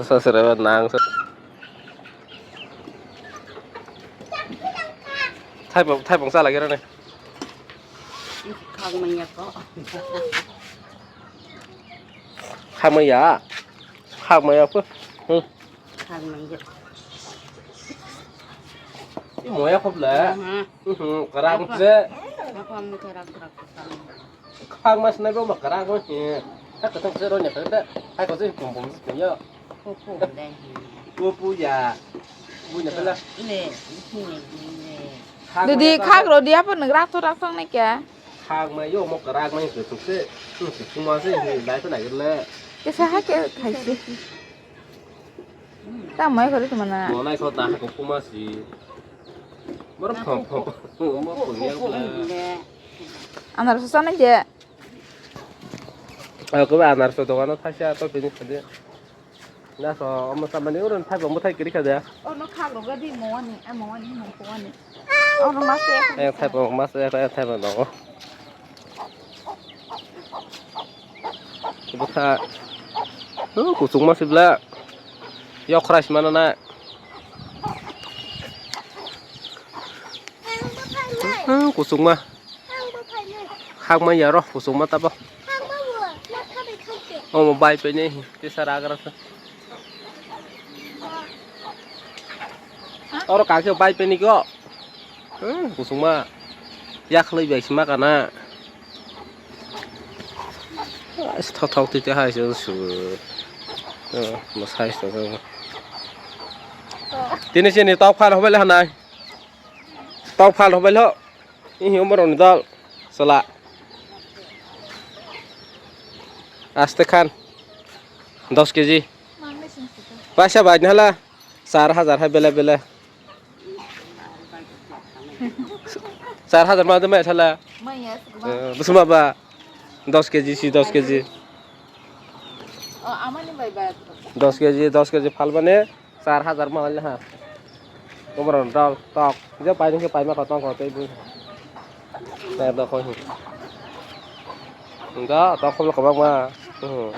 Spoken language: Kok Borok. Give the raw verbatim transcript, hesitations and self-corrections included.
Sasra nang sa. Thaipung, thaipung sa lagi rane. Khagmaya ko. Khagmaya. Khagmaya ko. Hmm. Khagmaya. Ini moya ko bla. Hmm. Hmm, kerang se. Apa mu kerang kerang. Khagma sinai bo ma kwrak bo hi. Kha kwthang se roni kha da. Hai ko se pum pum se yo. Pupu de. Pupu ya. Bunya kala. Le, le, le. Didi khag rodi apa nang rak to rak tang nai kya? Khagma yo mo kwrak ma hi se tuk se. Tuk se kuma se hi dai to nai le. Kesa ha ke khai se. Ta mai khori to mana. Mo nai ko ta ha ko kuma si. Mor phang phang. Mo phang ya. Anar sa na je. Ako ba anar sa dokan thaisa to bini khade. Na so omo samani uron thai bang bwthai kiri khade. Ono khag roga di mo ani, a mo ani, mo ko ani. Ono mas ya. Eh, thai bang mas ya, thai bang dong. Bwkha. Oh, kuchuk ma sibla. Yok khra simana na. Hmm, kuchuk ma. Khak ma ya ro, kuchuk ma tabo. Omo bai pe ni, tisa ragra sa. Oro kake bai pe ni ko. Hmm, kuchuk ma. Yakhlai bai sima kana. Ais, thok thok twi twi hai se su. Oh, mo sai se. Tini sini tok phan hobai le hanai. Tok phan hobai lo. Ihi umar ni dal. Sala. Aste khan. Dos keji. Paisa bai ni hala. Char hajar hai bele bele. Char hajar ma de mai sala. Maya, eh, bwsma ba. Dos keji si dos keji. Oh, amani bai ba. Dos keji, dos keji phalmani char hajar ma hali ha. Koboran dal tok. Je pai ni ke pai ma ko tong ko tei bu. Tar da ko hi. Nga tok khobla kobak ma. Hmm.